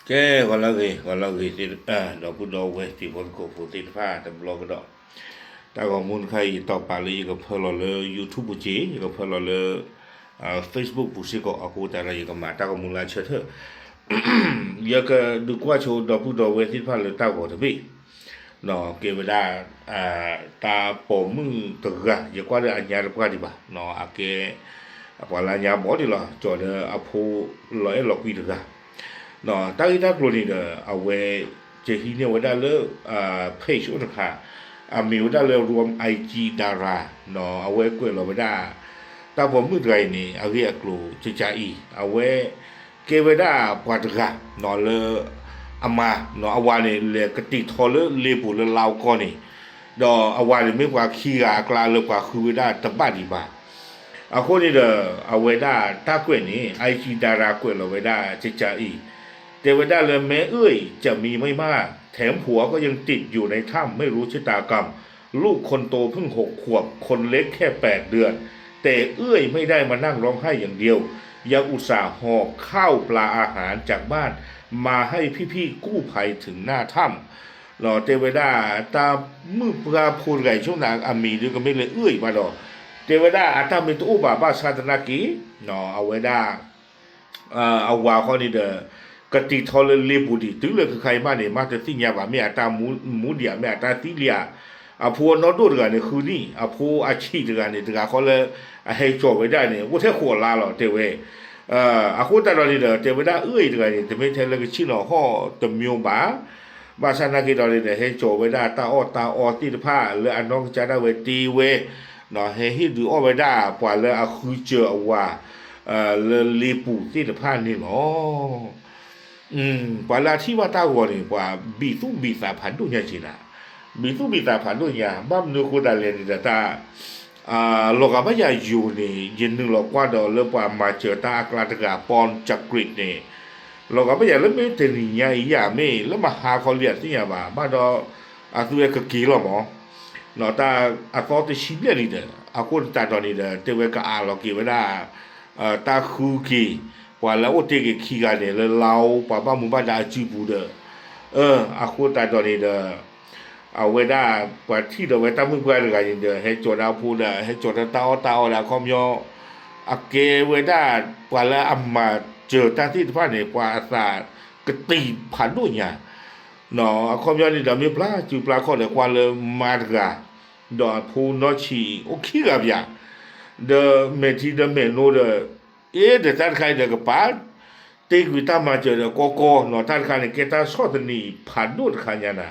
ကဲ ဂီၤလၢအဂ့ၤ ဂီၤလၢအဂ့ၤ ဒီပုၢ်ဒီဝဲၢ်တံၤဖိသကိးဖိသ့ၣ်တဖၣ်တဘျီကဒီး, တၢ်ဂီၤမူတခါအံၤ ယတီၢ်ပာ်လၢယကဖၢလီၤလၢ YouTube ပူၤက့ၤ ယကဖၢလီၤလၢ Facebook ပူၤစ့ၢ်ကီး အဃိသတးဒီး ယကမၤတၢ်ဂီၤမူလၢအဆၢထၢၣ် ယကဒုးကွၢ်ဆိဒီပုၢ်ဒီဝဲၢ်သ့ၣ်တဖၣ်လၢတၢ်ဂီၤတဘ့ၣ်, ကဲဝဲဒၣ် တၢ်ပိာ်မုၣ်တဂၤ ယကွၢ်လၢအညါတပှၢ်ဒံးဘၣ်, အကဲ ပှၤလၢအညါဘီဒံးလီၤ ကၠီၤဒီးအဖိလီၤအဲၣ်လီၤကွံတဂၤ, တၢ်ဂ့ၢ်တၢ်ကျိၤန့ၣ်ဒီး အဝဲ ကဟံးန့ၢ်ဝဲဒၣ်လၢ page အိၣ်တခါ, အမ့ၢ်ဝဲဒၣ်လၢ Rome I G Dara, အဝဲကွဲးလီၤဝဲဒၣ် တၢ်ပိာ်မုၣ်တဂၤအံၤန့ၣ် အဂ့ၢ်အကျိၤကကးအံၤ အဝဲ ကဲဝဲဒၣ်ပှၤတဂၤ လၢ အမါ အဝၤန့ၣ် လဲၤကတံာ်ထီလၢလ့ပူၤလၢလါအိကီၢ်န့ၣ်, ဒီးအဝၤန့ၣ်မ့ၢ်ပှၤခံဂၤအကျါလၢပှၤဃုဝဲဒၣ်တဘၣ်ဒံးဘၣ်. အဃိန့ၣ်ဒီး အဝဲဒၣ်တၢ်ကွဲးန့ၣ် I G Dara ကွဲးလီၤဝဲဒၣ်ကကးအံၤ, တဲဝဲဒၣ်လၢ แม่เอื้อยจะมีไม่มาก แถมผัวก็ยังติดอยู่ในถ้ำไม่รู้ชะตากรรม ลูกคนโตเพิ่งหกขวบ คนเล็กแค่แปดเดือน แต่เอื้อยไม่ได้มานั่งร้องไห้อย่างเดียว ยังอุตส่าห์หอบข้าวปลาอาหารจากบ้านมาให้พี่ๆกู้ภัยถึงหน้าถ้ำ တဲဝဲဒၣ် တၢ်မုၣ်ပှၢ်ဖိတဂၤအံၤ ဆိကမိၣ်အမံၤဒုးကမ့ၢ်လၢအၢၣ်အံၤဘၣ်ဒီး တဲဝဲဒၣ်အတၢ်မ့ၢ်တအိၣ်ဘၣ်ဘၣ်ဆၣ်သနာ်က့ အဝဲဒၣ် အဝၤဃီန့ၣ်ဒီး ကတံာ်ထီလၢလ့ပူၤဒံး တုၤလၢခဲခါအံၤမးန့ၣ် မ့ၢ်တသ့ၣ်ညါဘၣ် မ့ၢ်အတၢ်မူဒံးဧါ မ့ၢ်အတၢ်သံလံဧါ, အဖိအနီၢ်ဒိၣ်တဂၤန့ၣ် ဃုနံၣ် အဖိအဆံးတဂၤန့ၣ် တဂၤဃီလၢအဟဲကၠီၤဝဲဒၣ်န့ၣ် အိၣ်ထဲဃိးလါလီၤ တဲဝဲ အဃိသတးဒီးန့ၣ်ဒီး တဲဝဲဒၣ်အၢၣ်အံၤတဂၤန့ၣ် တမ့ၢ်ထဲလၢကဆ့ၣ်နီၤဟီၣ်တမံၤဘၣ်, ဘၣ်ဆၣ်သနာ်က့ဒီးန့ၣ်ဒီး ဟဲကၠီၤဝဲဒၣ်တၢ်အီၣ်တၢ်အီသ့ၣ်တဖၣ်လၢအနီၢ်ကစၢ်ဒၣ်ဝဲတ့ဝဲ, ဟဲဟ့ၣ်ဒုးအီၣ်ဝဲဒၣ်ပှၤလၢအဃုစၢၤအဝၤ လၢလ့ပူၤသ့ၣ်တဖၣ်န့ၣ်လီၤ. ပှၤလၢအထံၣ်ဘၣ်တၢ်ဂီၤန့ၣ် ပှၤဘံၣ်သူၣ်ဘံၣ်သးဖးဒိၣ်ညါက့ၤနၤ, ဘံၣ်သူၣ်ဘံၣ်သးဖးဒိၣ်ညါ ဘၣ်မနုၤအဃိသတးလဲၣ်န့ၣ်ဒီးတၢ် လီၤဂာ်ဘၣ်ယၤယိၤန့ၣ် ယနုာ်လီၤကွၢ်ဒီးလၢပှၤမၤစၢၤတၢ်အကျါတဂၤ ပီၣ်ကၠၣ်ကြံးန့ၣ်, လီၤဂာ်ဘၣ်ယၤလၢမ့ၢ်တနံၤညါအံၤယၤမ့ၢ် လၢမဟါခီလံအသ့ၣ်ညါဘၣ် ဘၣ်ဒီး အသုဝဲကက့ၤလီၤမး, တၢ်အသီတဆံဘျဲၣ်လံဒီး အဃိသတးဒီးန့ၣ်ဒီး တဲဝဲကအးလီၤက့ၤဝဲဒၣ် တၢ်ဃုက့ၤ ပှၤလၢအအိၣ်တ့ၢ်က့ၤခံဂၤန့ၣ် လၢလါအိ ပှၤဘၣ်မူဘၣ်ဒါအစုပူၤဒီး အဃိသတးဒီးန့ၣ်ဒီး အဝဲဒၣ် ပှၤထံၣ်ဒီးဝဲတၢ်မုၣ်ပှၢ်တဂၤန့ၣ်ဒီး ဟဲကၠီၤဒၣ်ဖိဒီး ဟဲကၠီၤဒၣ်တၢ်အီၣ်တၢ်အီဒီးအခီပညီ အကဲဝဲဒၣ် ပှၤလၢအမၤစၢၤတၢ်သ့ၣ်တဖၣ်န့ၣ် ပှၤအသးကတံာ်ဖးဒိၣ်ညါ အခီပညီန့ၣ်ဒီး မ့ၢ်ပျၢ်စုပျၢ်ခီၣ်ဒီးကွၢ်လၢမါတဂၤ ဒီးအဖိနီၢ်ဆံးအိၣ်ခံဂၤပၠး ဒီးမဲာ်ထံဒီးမဲာ်နိဒီး အ့ဒီးတၢ်တခါအံၤဒီးကပာ် တ့ၢ်ကွံာ်တၢ်မၤစၢၤဒီးကီကီနီၤ တၢ်တခါန့ၣ် ကဲတၢ်ဆီၣ်သနံးဖးဒိၣ်တခါညါနၤ,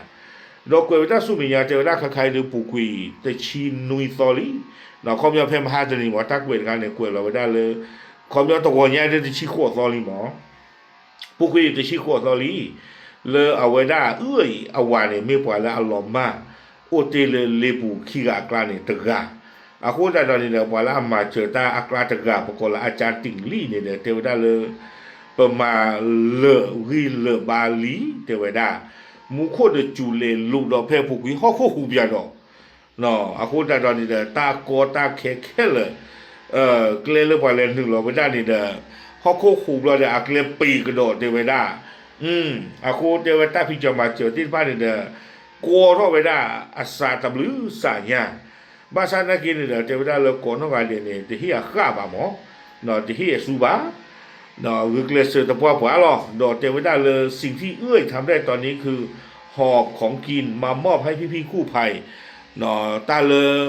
ဒီးကွဲးဝဲတၢ်ဆူမဲာ်ညါ တဲဝဲဒၣ်ခါခါအံၤဒီးပူၤကွံာ်တဆံနွံသီလံ, အခီပညီဖဲမဟါတနံၤမး တၢ်ကွဲးတခါန့ၣ် ကွဲးလီၤဝဲဒၣ်လၢ အခီပညီတဂီၤညါဒီးတဆံဃိးသီလံမး ပူၤကွံာ်တဆံဃိးသီလံ, လၢအဝဲဒၣ်အၢၣ်အံၤအဝၤန့ၣ် မ့ၢ်ပှၤလၢအလီၤမၢ် အိၣ်တ့ၢ်လၢလ့ပူၤခံဂၤအကျါန့ၣ်တဂၤ, အဃိသတးဒီးန့ၣ်ဒီး ပှၤလၢအမၤစၢၤတၢ်အကျါတဂၤ ပကိးလၢအကၠါတ့ၢ်လံန့ၣ်ဒီး တဲဝဲဒၣ်လၢ ပမၤလၢာ်ဂံၢ်လၢာ်ဘါလံ တဲဝဲဒၣ်, မူခိၣ်တစူၤလဲၤလိာ်ဒီးဖဲပူၤကွံာ်ဟီၣ်ခိၣ်ဟူးပၠးဒီး အဃိသတးဒီးန့ၣ်ဒီး တၢ်ကီတၢ်ခဲခဲလၢာ် ကျဲလၢပှၤလဲၤနုာ်လီၤဝဲဒၣ်န့ၣ်ဒီး ဟီၣ်ခိၣ်ဟူးဘျီဒီးအကျဲပံာ်ကဒီးတဲဝဲဒၣ်, အဃိတဲဝဲတၢ်ဖံးစၢၤမၤစၢၤသ့ၣ်တဖၣ်န့ၣ်ဒီး ကွီထီၣ်ဝဲဒၣ်အစးတဘျုးစးညါ, ဘၣ်ဆၣ်သနာ်က့န့ၣ်ဒီး တဲဝဲဒၣ်လၢကိးနီၢ်ဂၤဒဲးန့ၣ် တဟ့ၣ်အဃၣ်ဘၣ်မး, တဟ့ၣ်အစူဘၣ် ဂုာ်ကျဲးစၢးသပှၢ်ပှၢ်လီၤ. ဒီးတဲဝဲဒၣ်လၢ สิ่งที่เอื้อยทำได้ตอนนี้คือหอบของกินมามอบให้พี่ๆกู้ภัย တၢ်လၢ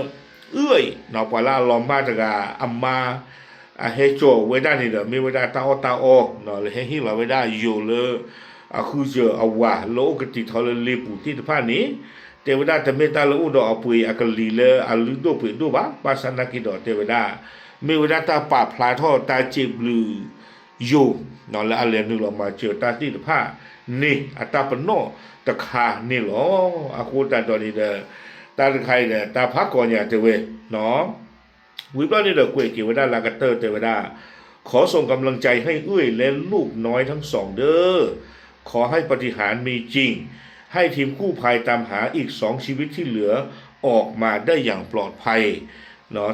အၢၣ်အံၤ ပှၤလၢအလီၤမၢ်တဂၤ အမါ အဟဲကၠီၤဝဲဒၣ်န့ၣ်ဒီး မ့ၢ်ဝဲဒၣ်တၢ်အီၣ်တၢ်အီ လၢဟဲဟ့ၣ်လီၤဝဲဒၣ်ယိၤလၢ အဃုစၢၤအဝၤလၢအိၣ်ကတံာ်ထီလၢလ့ပူၤသ့ၣ်တဖၣ်န့ၣ်, တဲဝဲဒၣ်တမ့ၢ်တၢ်လၢအိၣ်ဒီးအပှ့ၤအကလံၤလၢအလုၢ်ဒိၣ်ပှ့ၤဒိၣ်ဘၣ်, ဘၣ်ဆၣ်သနာ်က့ဒီးတဲဝဲဒၣ် မ့ၢ်ဝဲဒၣ်တၢ်ပာ်ဖျါထီၣ်တၢ်စံးဘျုး ယိၤ လၢအလဲၤနုာ်လီၤမၤစၢၤတၢ်သ့ၣ်တဖၣ်န့ၣ် အတၢ်ပနီၣ်တခါန့ၣ်လီၤ. အဃိသတးဒီးန့ၣ်ဒီး တၢ်တခါအံၤဒီး တၢ်ဖးကီညါတဲဝဲ ဝံၤဘျီန့ၣ်ဒီးကွဲးက့ၤဝဲဒၣ်လၢအကတၢၢ်တဲဝဲဒၣ် ขอส่งกำลังใจให้เอื้อยและลูกน้อยทั้งสองเด้อ ขอให้ปาฏิหาริย์มีจริง ให้ทีมกู้ภัยตามหาอีกสองชีวิตที่เหลือ ออกมาได้อย่างปลอดภัย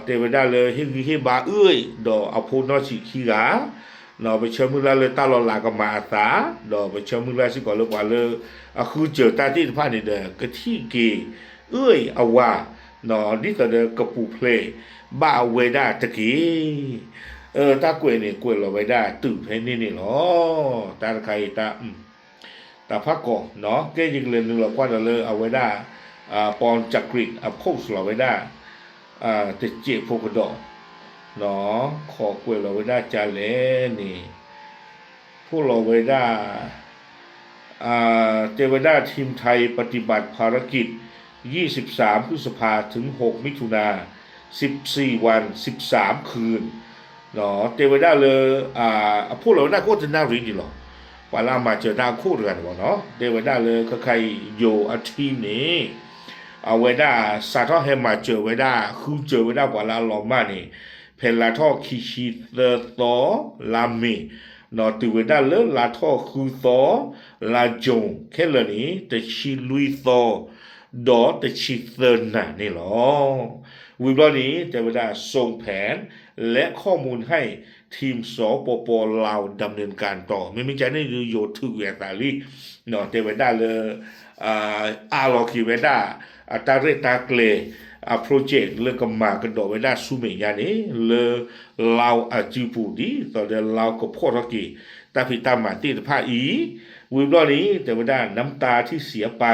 တဲဝဲဒၣ်လၢဟ့ၣ်ဂံၢ်ဟ့ၣ်ဘါအၢၣ်ဒီးအဖိနီၢ်ဆံးခံဂၤ, ပဆၢမုၢ်လၢ်လၢတၢ်လီၤလးကမၤအသး, ဒီးပဆၢမုၢ်လၢ်စ့ၢ်ကီးလၢပှၤလၢအဃုစၢၤတၢ်သ့ၣ်တဖၣ်န့ၣ်ဒီး ကထံၣ်က့ၤ အၢၣ်အဝၤ, ဒ်သိးဒီးကပူၤဖျဲးဘၣ်ဝဲဒၣ်တက့ၢ်. တၢ်ကွဲးန့ၣ်ကွဲးလီၤဝဲဒၣ်တုၤဖဲန့ၣ်န့ၣ်လီၤ. တၢ်တခါအံၤ တၢ်ဖးကီး, ကဲယကလဲၤနုာ်လီၤကွၢ်ဒီးလၢအဝဲဒၣ် ပီၣ်ကၠၣ်ကြ့း အ post လီၤဝဲဒၣ် တစဲးဖိကဒီး, ခိးကွဲးလီၤဝဲဒၣ်ကလဲၣ်န့ၣ် ဖိၣ်လီၤဝဲဒၣ် တဲဝဲဒၣ် ทีมไทยปฏิบัติภารกิจ ยี่สิบสามพฤษภาถึงหกมิถุนา สิบสี่วัน สิบสามคืน တဲဝဲဒၣ်လၢ အဖိၣ်လီၤဝဲဒၣ်ကိးတနၣ်ရံၣ်န့ၣ်လီၤ. ပှၤလၢအမၤစၢၤတၢ်အခိၣ်တဂၤန့ၣ်ဘၣ်နီၤ တဲဝဲဒၣ်လၢခဲခါအံၤ ယိၤအ team န့ၣ် အဝဲဒၣ်စးထီၣ်ဟဲမၤစၢၤဝဲဒၣ် ဃုစၢၤဝဲဒၣ်ပှၤလၢအလီၤမၢ်န့ၣ် ဖဲလါထီၣ်ခံဆံသၢသီ လါမ့ၤ တုၤဝဲဒၣ်လၢလါထီၣ်ဃုသီ လါယူၤ ခဲလၢာ်န့ၣ် တဆံလွံၢ်သီ ဒီးတဆံသၢနၣ်န့ၣ်လီၤ. ဝံၤဘျီန့ၣ် တဲဝဲဒၣ် ส่งแผนและข้อมูลให้ทีม สปป ลาว ดำเนินการต่อ မ့မ့ၢ်ကန့ၣ်ဒုး ယိၤထုးကွံာ်အသးလံ တဲဝဲဒၣ်လၢ အးလီၤက့ၤဝဲဒၣ် အတၢ်ရဲၣ်တၢ်ကျဲၤ အ project လၢကမၤကဒီးဝဲဒၣ်ဆူမဲာ်ညါန့ၣ် လၢ လၢ် အစုပူၤ ဒ်သိးဒီးလၢ်ကဖီၣ်ထီၣ်က့ၤ တၢ်ဖံးတၢ်မၤသ့ၣ်တဖၣ်အံၤ ဝံၤဘျီန့ၣ် တဲဝဲဒၣ် น้ำตาที่เสียไป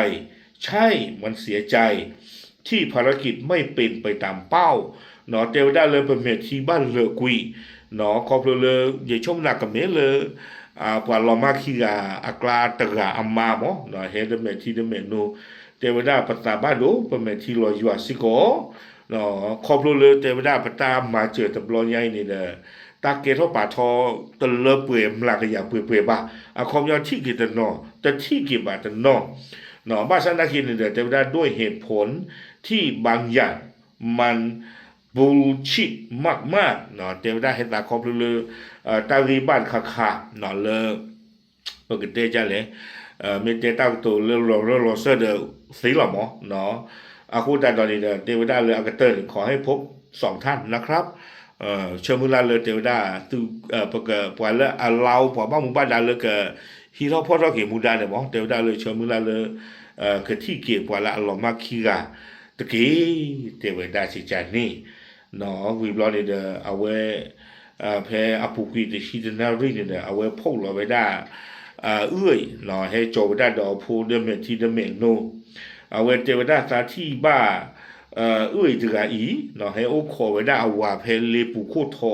ใช่ มันเสียใจ ที่ภารกิจไม่เป็นไปตามเป้า တဲဝဲဒၣ်လၢပမဲာ်ထံဘၣ်လၢာ်ကွံာ် ခီဖျိလၢ ယဆိကမိၣ်ကမ့ၢ်လၢ ပှၤလီၤမၢ်ခံဂၤအကျါတဂၤအမါမး ဟဲဒီးမဲာ်ထံဒီးမဲာ်နိ တဲဝဲဒၣ်ပသးဘၣ်ဒိ ပမဲာ်ထံလီၤယွၤစ့ၢ်ကီး ခီဖျိလၢတဲဝဲဒၣ်ပတၢ်မၤစၢၤတဘျီညါအံၤန့ၣ်ဒီး တၢ်ကဲထီၣ်ပာ်ထီၣ်တလၢပှဲၤမျးကယၤပှဲၤပှဲၤဘၣ် အခီပညီထံၣ်က့ၤတနီၤ တထံၣ်က့ၤဘၣ်တနီၤ ဘၣ်ဆၣ်သနာ်က့န့ၣ်ဒီး တဲဝဲဒၣ် ด้วยเหตุผลที่บางอย่าง มัน bullshit มากๆ တဲဝဲဒၣ်ဟဲသးခီဖျိလၢ တၢ်ဂ့ၢ်ဘၣ်တခါခါ လၢ ပကတဲဒ်လဲၣ် မ့ၢ်တဲတၢ်ကတိၤလၢလီၤရၢလီၤစၢၢ်ဒီးသ့လီၤမး အဃိသတးဒီးန့ၣ်ဒီး တဲဝဲဒၣ်လၢအကတၢၢ်န့ၣ် ขอให้พบสองท่านนะครับ ဆၢမုၢ်လၢ်လၢတဲဝဲဒၣ် သု ပက ပှၤလၢအလီၤ ပှၤဘၣ်မူဘၣ်ဒါလၢက ဟံးထီၣ်ဖီၣ်ထီၣ်က့ၤမူဒါန့ၣ်မး တဲဝဲဒၣ်လၢဆၢမုၢ်လၢ်လၢ ကထံၣ်က့ၤပှၤလၢအလီၤမၢ်ခံဂၤတက့ၢ် တဲဝဲဒၣ်စ့ၢ်ကီးန့ၣ် ဝံၤဘျီန့ၣ်ဒီး အဝဲ ဖဲအပူၤကွံာ်တဆံတနၣ်ရံၣ်န့ၣ်ဒီး အဝဲဖီၣ်လီၤဝဲဒၣ် အၢၣ် ဟဲကၠီၤဝဲဒၣ်ဒီးအဖိဒီးမဲာ်ထံဒီးမဲာ်နိ အဝဲတဲဝဲဒၣ်သးထံၣ်ဘၣ် အၢၣ်တဂၤအံၤ ဟဲအိၣ်ခိးဝဲဒၣ်အဝၤဖဲလ့ပူၤခိၣ်ထီ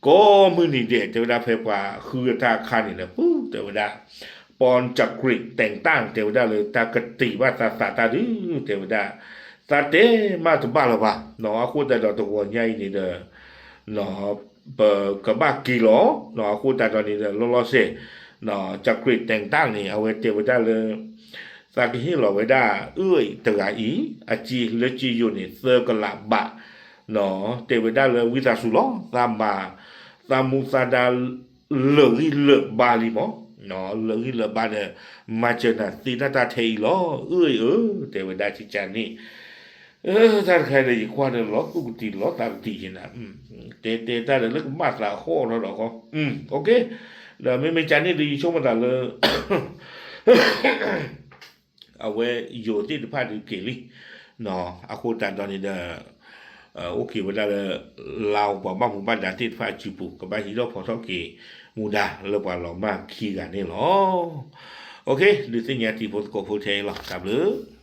ကိးမုၢ်နံၤဒဲး တဲဝဲဒၣ်ဖဲပှၤဃုအတၢ်အခါန့ၣ်ဒီး ပူၤ တဲဝဲဒၣ် ပီၣ်ကၠၣ်ကြ့း တဲာ်တၢ် တဲဝဲဒၣ်လၢတၢ်ကတ့ၢ်ဘၣ်သးသးတၢ်ဒုး တဲဝဲဒၣ် သးတဲမးတဘၣ်လၢၤဘၣ် အဃိသတးဒီးတဂီၤညါအံၤန့ၣ်ဒီး ပကဘၣ်က့ၤလီၤ အဃိသတးဒီးန့ၣ်ဒီး လီၤလီၤဆဲး ကၠၣ်ကြ့း တဲာ်တၢ် န့ၣ် အဝဲတဲဝဲဒၣ်လၢ သးကဟ့ၣ်လီၤဝဲဒၣ် အၢၣ်တဂၤအံၤ အစ့လၢစ့ယိာ်န့ၣ် သၢကလးဘး တဲဝဲဒၣ်လၢဝံသးစူၤလီၤ သးမၤ သးမူသးဒါ လၢာ်ဂံၢ်လၢာ်ဘါလံမး လၢာ်ဂံၢ်လၢာ်ဘါဒီး မၤစၢၤနၤသ့တၢ်တၢ်ထဲအံၤလီၤ အၢၣ်အံၤဧၢ တဲဝဲဒၣ်ကကန့ၣ် တၢ်တခါဒီး ယကွၢ်ဒီးလီၤသူၣ်ကတံၤလီၤသးကတံၤက့ၤနၤ တဲတဲတၢ်ဒီးလၢကဘၣ်သးဟီၣ်ထီၣ်ဒီးဃီ ဒီးမ့မ့ၢ်ကန့ၣ်ဒီး ယဆိကမိၣ်သးလၢ အဝဲယိၤသ့ၣ်တဖၣ်ဒုးက့ၤလံ အဃိသတးဒီးန့ၣ်ဒီး အိၣ်က့ၤဝဲဒၣ်လၢ လၢ် ပှၤဘၣ်မူဘၣ်ဒါသ့ၣ်တဖၣ်အစုပူၤ ကဘၣ်ဟံးထီၣ်ဖီၣ်ထီၣ်က့ၤမူဒါလၢပှၤလီၤမၢ်ခံဂၤန့ၣ်လီၤ ဒုးသ့ၣ်ညါတံၤဖိသကိးဖိထဲအံၤလီၤ တၢ်ဘျုး